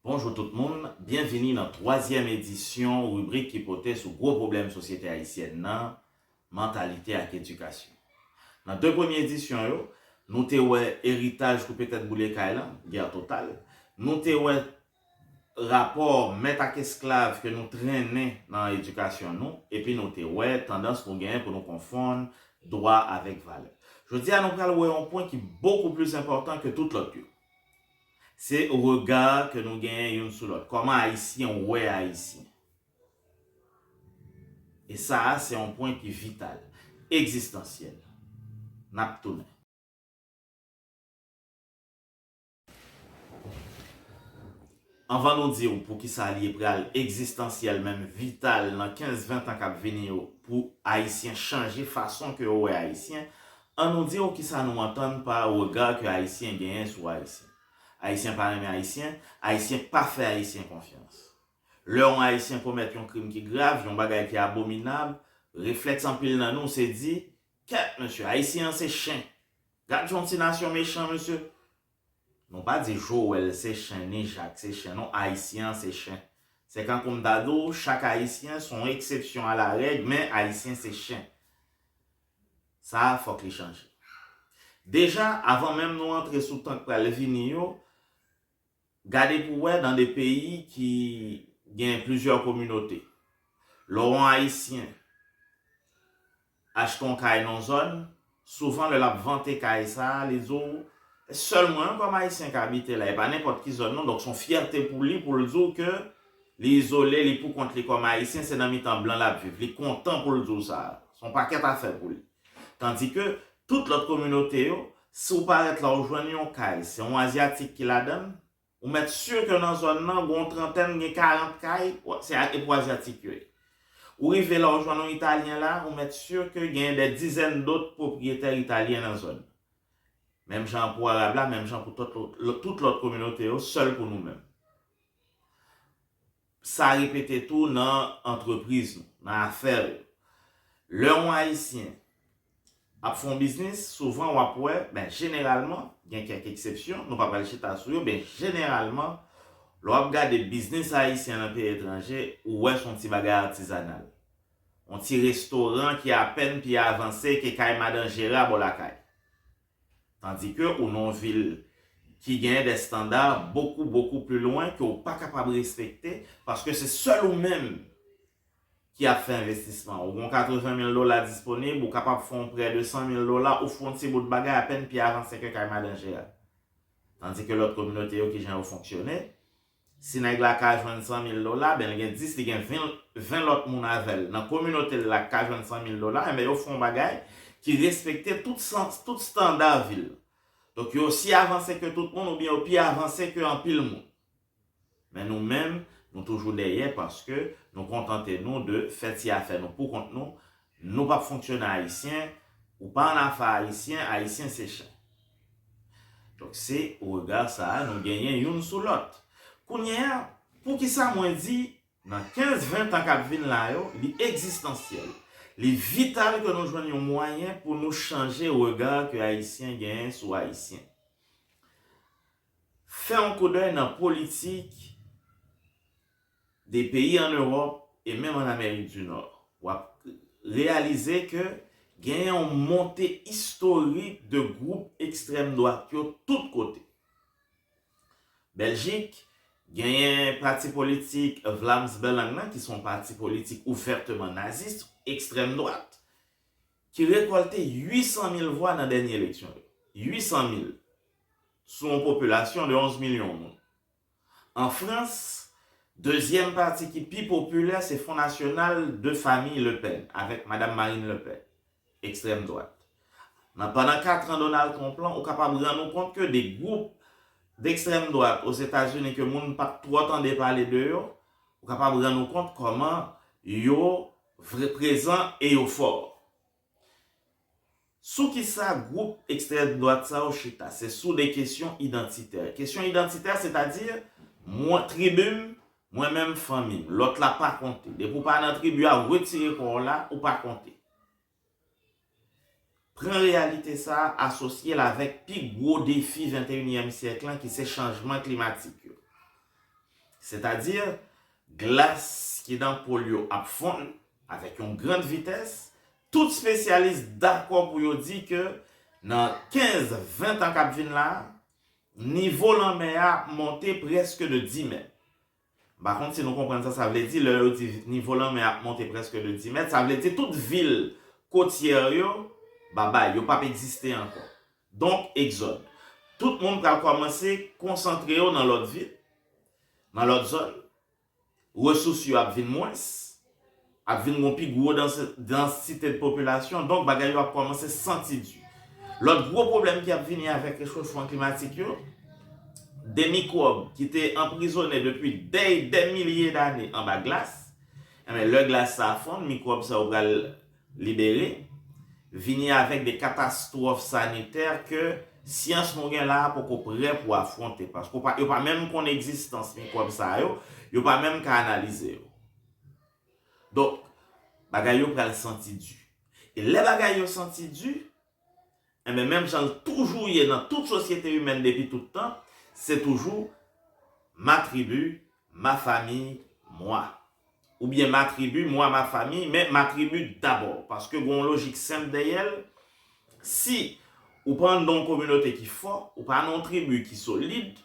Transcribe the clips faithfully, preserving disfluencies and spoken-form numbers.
Bonjou tout moun, byenvini nan twazyèm edisyon ribrik ki pote sou gwo pwoblèm sosyete ayisyèn nan, mantalite ak edikasyon. Nan de premye edisyon yo, nou te wè eritaj koupe tèt boule kay lan, gè total. Nou te wè rapò mèt ak esklav ke nou trennen nan edikasyon nou, epi nou te wè tandans nou genyen pou nou konfonn dwa avèk valè. Jodi a, nou pral wè yon pwen ki bokou plis enpòtan ke tout lòt yo. Se rega ke nou genyen youn sou lòt. Kòman Ayisyen wè Ayisyen? E sa a, se yon pwen ki vital, egzistansyèl. N ap tounen. Anvan nou di w poukisa li pral egzistansyèl, menm vital, nan kenz ven tan k ap vini yo, pou Ayisyen chanje fason ke yo wè Ayisyen, an nou di w kisa nou antann pa rega ke Ayisyen genyen sou Ayisyen. Ayisyen pa renmen Ayisyen, Ayisyen pa fè Ayisyen konfyans. Lè yon Ayisyen komèt yon krim ki grav, yon bagay ki abominab, reflèks anpil nan nou se di, kèt mesye, Ayisyen an se chen. Gad yon ti nasyon mechan, mesye. Nou pa di Joel se chen, ni Jak se chen, non, Ayisyen an se chen. Se kankou m ta di w, chak Ayisyen se yon eksepsyon a la règ, men Ayisyen se chen. Sa a, fòk li chanje. Deja, avan menm nou antre sou tan k pral vini yo, gade pou w wè nan de peyi ki gen plizyè kominote. Lè w yon Ayisyen achte yon kay nan zòn, souvan lè l ap vante kay sa a, li di w, "Se sèl mwen kòm Ayisyen k abite la, e pa nenpòt ki zòn non." Donk, se yon fyète pou li, pou l di w ke li izole, li pou kont li kòm Ayisyen, se nan mitan blan l ap viv. Li kontan pou l di w sa a. Se yon pakèt afè pou li. Tandike tout lòt kominote yo, si w parèt la, w jwenn yon kay, se yon Azyatik ki ladan l, ou mèt si ke nan zòn nan, gen yon trantèn, gen karant kay, se a- e pou Azyatik yo ye. Ou rive la, w jwenn yon Italyen la, ou mèt si ke gen dè dizèn dòt pwopriyetè Italyen nan zòn nan. Menm jan pou Arab la, menm jan pou tout lòt, tout lòt kominote yo, sèl pou nou menm. Sa repete tou nan antrepriz nou, nan afè yo. Lè yon Ayisyen ap fè yon biznis, souvan w ap wè, ben, jeneralman, gen kèk eksepsyon, nou pa pral chita sou yo, ben, jeneralman, lè w ap gade biznis ayisyen nan peyi etranje, ou wè se yon ti bagay atizanal. Yon ti restoran ki apèn pi avanse ke kay Madan Jera bò lakay. Tandike ou nan yon vil ki genyen dè estanda bokou, bokou pli lwen ke ou pa kapab respekte, paske se sèl ou menm ki ap fè envestisman. Ou gen yon katreven mil dola disponib, ou kapab fè yon prè de san mil dola, ou fè yon ti bout bagay apèn pi avanse ke kay Madan Jera. Tandike lòt kominote yo, kijan yo fonksyone, si nèg la ka jwenn san mil dola, ben, li gen dis, li gen ven, ven lòt moun avè l nan kominote l la ki ka jwenn san mil dola, enben, yo fè yon bagay ki respekte tout sans, tout estanda vil. Donk, yo osi avanse ke tout moun, oubyen yo pi avanse ke anpil moun. Men nou menm, nou toujou dèyè paske nou kontante nou de fè ti afè nou pou kont nou. Nou p ap fonksyone Ayisyen, ou pa ann afè Ayisyen, Ayisyen se chen. Donk, se rega sa a nou genyen youn sou lòt. Kounye a, poukisa mwen di, nan kenz ven tan k ap vin la yo, li egzistansyèl, li vital ke nou jwenn yon mwayen pou nou chanje rega ke Ayisyen genyen sou Ayisyen? Fè yon koudèy nan politik de peyi ann Ewòp e menm ann Amerik di Nò. W ap reyalize ke genyen yon monte istorik de gwoup ekstrèm dwat yo tout kote. Bèljik, genyen pati politik Vlaams Belang nan, ki se yon pati politik ouvèteman nazis, ekstrèm dwat, ki rekòlte uit san mil vwa nan dènye eleksyon yo. Uit san mil. Sou yon popilasyon de onz milyon moun. An Frans, dezyèm pati ki pi popilè, se Front National de Famille Le Pen, avèk Madam Marine Le Pen, ekstrèm dwat. Nan, pandan kat an Donald Trump lan, ou kapab rann ou kont ke de gwoup dekstrèm dwat Ozetazini ke moun pa t twò tande pale de yo, ou kapab rann ou kont kòman yo vre prezan e yo fò. Sou kisa gwoup ekstrèm dwat sa yo chita? Se sou de kesyon idantitè. Kesyon idantitè, sètadi, mwen, tribi m, mwen menm, fanmi m. Lòt la pa konte. Depi w pa nan tribi a, retire kò w la, ou pa konte. Pran reyalite sa a, asosye l avèk pi gwo defi venteyinyèm syèk lan, ki se chanjman klimatik yo. Sètadi, glas ki nan pòl yo ap fonn avèk yon grann vitès. Tout espesyalis dakò pou yo di ke nan kenz, ven tan k ap vin la, nivo lanmè a ap monte prèske de dis mèt. M pa konn si nou konprann sa sa vle di, lè yo di nivo lanmè ap monte prèske de dis mèt, sa vle di tout vil kotyè yo, babay, yo p ap egziste ankò. Donk, egzòd. Tout moun pral kòmanse konsantre yo nan lòt vil, nan lòt zòn. Resous yo ap vin mwens, ap vin gon pi gwo dans- dansite de popilasyon, donk bagay yo ap kòmanse santi di. Lòt gwo pwoblèm ki ap vini avèk rechofman klimatik yo, de mikwòb ki te anprizonnen depi dè, dè milye dane anba glas, enben, lè glas sa a fonn, mikwòb sa yo pral libere, vini avèk de katastwòf sanitè ke syans nou gen la a poko prè pou afwonte. Paske w pa- yo pa menm konn egzistans mikwòb sa yo, yo pa menm ka analize yo. Donk, bagay yo pral santi di. E lè bagay yo santi di, enben, menm jan l toujou ye nan tout sosyete imèn depi tout tan, se toujou ma tribu, ma famille, moi. Oubyen ma tribu, moi, ma famille, men ma tribu dabò. Paske gen yon lojik senp dèyè l. Si ou pa anndan yon kominote ki fò, ou pa nan yon tribi ki solid,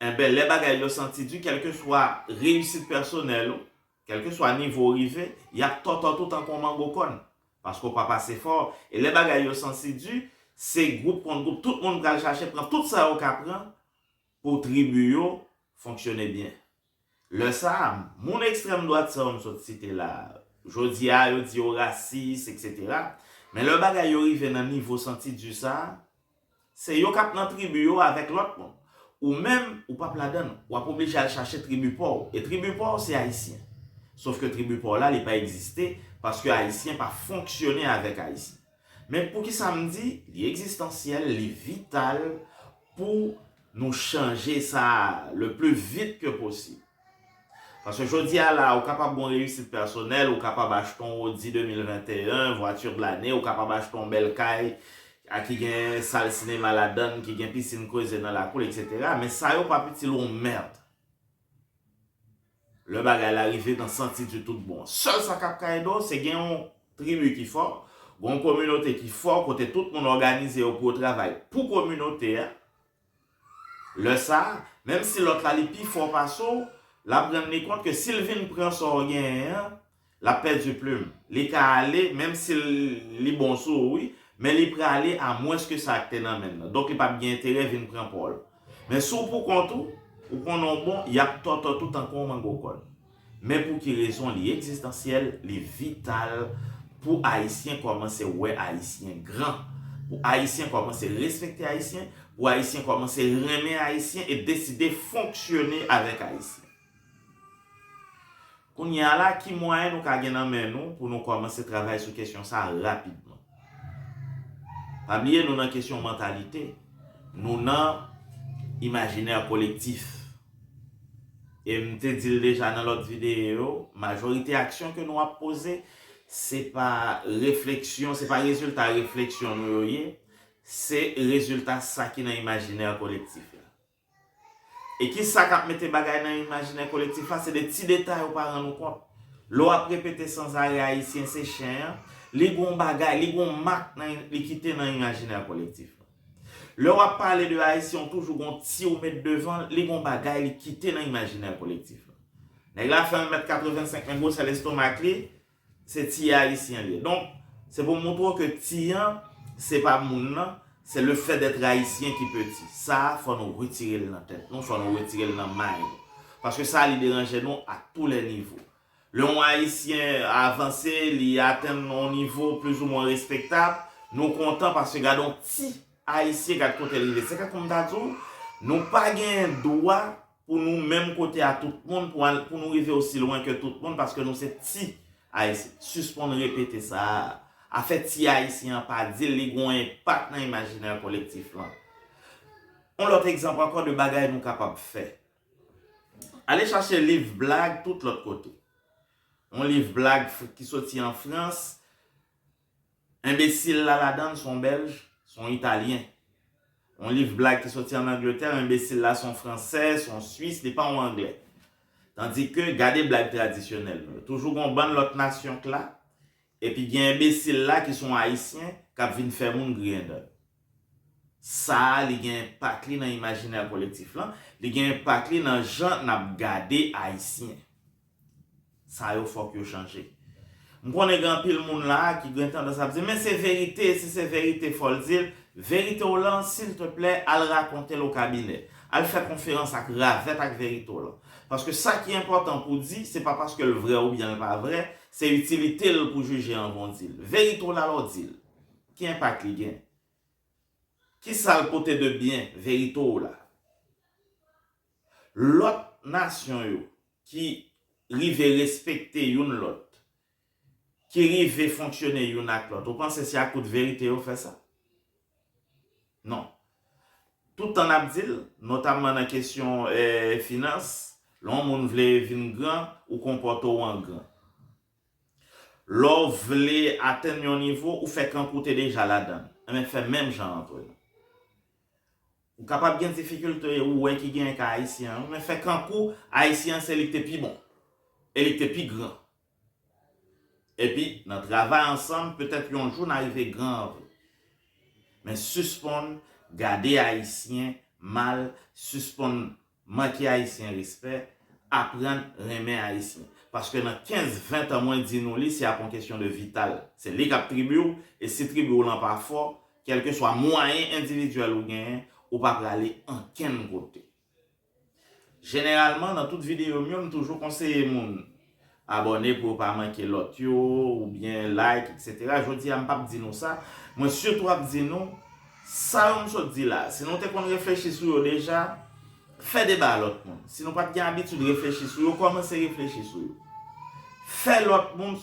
enben, lè bagay yo santi di, kèlkeswa reyisit pèsonèl ou, kèlkeswa nivo w rive, y ap tòtò tou tankou yon mango kòn. Paske w pa pase fò. E lè bagay yo santi di, se gwoup kont gwoup, tout moun pral chache pran tout sa yo ka pran pou tribi yo fonksyone byen. Lè sa a, moun ekstrèm dwat sa yo m sot site la, jodi a, yo di yo rasis, etsetera. Men lè bagay yo rive nan nivo santi di sa a, se yo k ap nan tribi yo avèk lòt moun. Ou menm, ou p ap ladan l. W ap oblije al chache tribi pa w. E tribi pa w, se Ayisyen. Sof ke tribi pa w la, li pa egziste, paske Ayisyen pa fonksyone avèk Ayisyen. Men poukisa m di, li egzistansyèl, li vital pou nou chanje sa le plus vite que possible. Paske jodi a la, ou kapab gon reyisit pèsonèl, ou kapab achte yon Audi de mil venteyen, voiture de l'année, ou kapab achte yon bèl kay a ki gen sal sinema ladan l, ki gen pisin kreze nan lakou l, etsetera. Men sa yo p ap itil ou yon mèd. Lè bagay la rive nan santi di tout bon. Sèl sa k ap ka ede w, se gen yon tribi ki fò, gen yon kominote ki fò, kote tout moun òganize yo pou yo travay pou kominote a. Lè sa a, menm si lòt la li pi fò pase w, l ap rann li kont ke si l vin pran sa w genyen an, l ap pèdi plim. Li ka ale, menm si l, li bon sou ou, wi, men li prale a mwens ke sa k te nan men l nan. Donk, li p ap gen enterè vin pran pa w la. Men si w pou kont ou, ou konnen w bon, y ap tòtò tou tankou yon mango kòn. Men pou ki rezon li egzistansyèl, li vital pou Ayisyen kòmanse wè Ayisyen gran, pou Ayisyen kòmanse respekte Ayisyen, pou Ayisyen kòmanse renmen Ayisyen e deside fonksyone avèk Ayisyen. Kounye a la, ki mwayen nou ka gen nan men nou pou nou kòmanse travay sou kesyon sa a rapidman? Pa bliye, nou nan kesyon mantalite, nou nan imajinè kolektif. E m te di l deja nan lòt videyo yo, majorite aksyon ke nou ap poze, se pa refleksyon, se pa rezilta refleksyon nou yo ye, se rezilta sa ki nan imajinè kolektif la. E ki sa k ap mete bagay nan imajinè kolektif la? Se de ti detay ou pa rann ou kont. Lè w ap repete sanzarè Ayisyen se chen an, li gon bagay, li gon mak nan, li kite nan imajinè kolektif la. Lè w ap pale de Ayisyen, w toujou gon ti ou met devan l, li gon bagay li kite nan imajinè kolektif la. Nèg la fè yon mèt katrevensenk, men gwosè lestomak li, se ti Ayisyen li ye. Donk, se pou montre w ke ti an, se pa moun nan, se le fait d'être haïtien ki peti. Sa a, fò nou retire l nan tèt nou, fò nou retire l nan may nou. Paske sa a, li deranje nou a tous les niveaux. Lè yon Ayisyen avanse, li atenn yon nivo plizoumwen respektab, nou kontan paske gade yon ti Ayisyen, gad kote l rive. Se tankou m ta di w, nou pa gen dwa pou nou menm kote a tout moun, pou al, pou nou rive osi lwen ke tout moun, paske nou se ti Ayisyen. Sispann repete sa a. Afè ti Ayisyen an pa di l, li gen yon enpak nan imajinè kolektif lan. Yon lòt egzanp ankò de bagay nou kapab fè. Ale chache liv blag tout lòt kote. Yon liv blag f- ki soti an Frans, enbesil la ladan l se yon Bèlj, se yon Italyen. Yon liv blag ki soti an Angletè, enbesil la se yon Fransè, se yon Swis, li pa yon Anglè. Tandike, gade blag tradisyonèl nou yo. Toujou gen yon bann lòt nasyon k la, epi gen enbesil la ki se yon Ayisyen k ap vin fè moun griyen dan. Sa a, li gen enpak li nan imajinè kolektif lan, li gen enpak li nan jan n ap gade Ayisyen. Sa yo fòk yo chanje. M konnen gen anpil moun la a ki gen tandans ap di, men se verite, si se verite, fò l di l. Verite w lan, silteplè, al rakonte l o kabinè. Al fè konferans ak ravèt ak verite w lan. Paske sa ki enpòtan pou di, se pa paske l vrè oubyen l pa vrè, se itilite l pou jije anvan w di l. Verite w la, lè w di l, ki enpak li gen? Ki sa l pote de byen, verite w la? Lòt nasyon yo ki rive respekte youn lòt, ki rive fonksyone youn ak lòt, ou panse se akout verite yo fè sa? Non. Tout tan n ap di l, notamman nan kesyon eh, finans, lè yon moun vle vin gran, ou konpòte w an gran. Lè w vle atenn yon nivo, ou fè kankou w te deja ladan l. Enben, fè menm jan an antre nou. Ou kapab gen difikilte ou wè ki gen ak Ayisyen an, men fè kankou Ayisyen an se li k te pi bon, e li k te pi gran. Epi, nan travay ansanm, petèt yon jou n a rive gran anvan. Men sispann gade Ayisyen mal, sispann manke Ayisyen respè, aprann renmen Ayisyen. Paske nan kenz, ven tan mwen di nou li, se ap yon kesyon de vital. Se li k ap tribi w, e si tribi w lan pa fò, kèlkeswa mwayen endividyèl ou genyen, ou pa prale ankenn kote. Jeneralman, nan tout videyo m yo, m toujou konseye moun abòne pou yo pa manke lòt yo, oubyen like, etsetera. Jodi a, m p ap di nou sa. Mwen sitou ap di nou, sa yo m sot di la, si nou te konn reflechi sou yo deja, fè deba a lòt moun. Si nou pa t gen abitid reflechi sou yo, kòmanse reflechi sou yo. Fè lòt moun,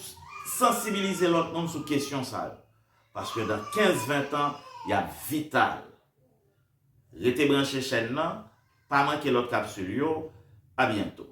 sansibilize lòt moun sou kesyon sa yo. Paske nan kenz, ven tan, y ap vital. Rete branche chèn nan, pa manke lòt kapsil yo. A byento.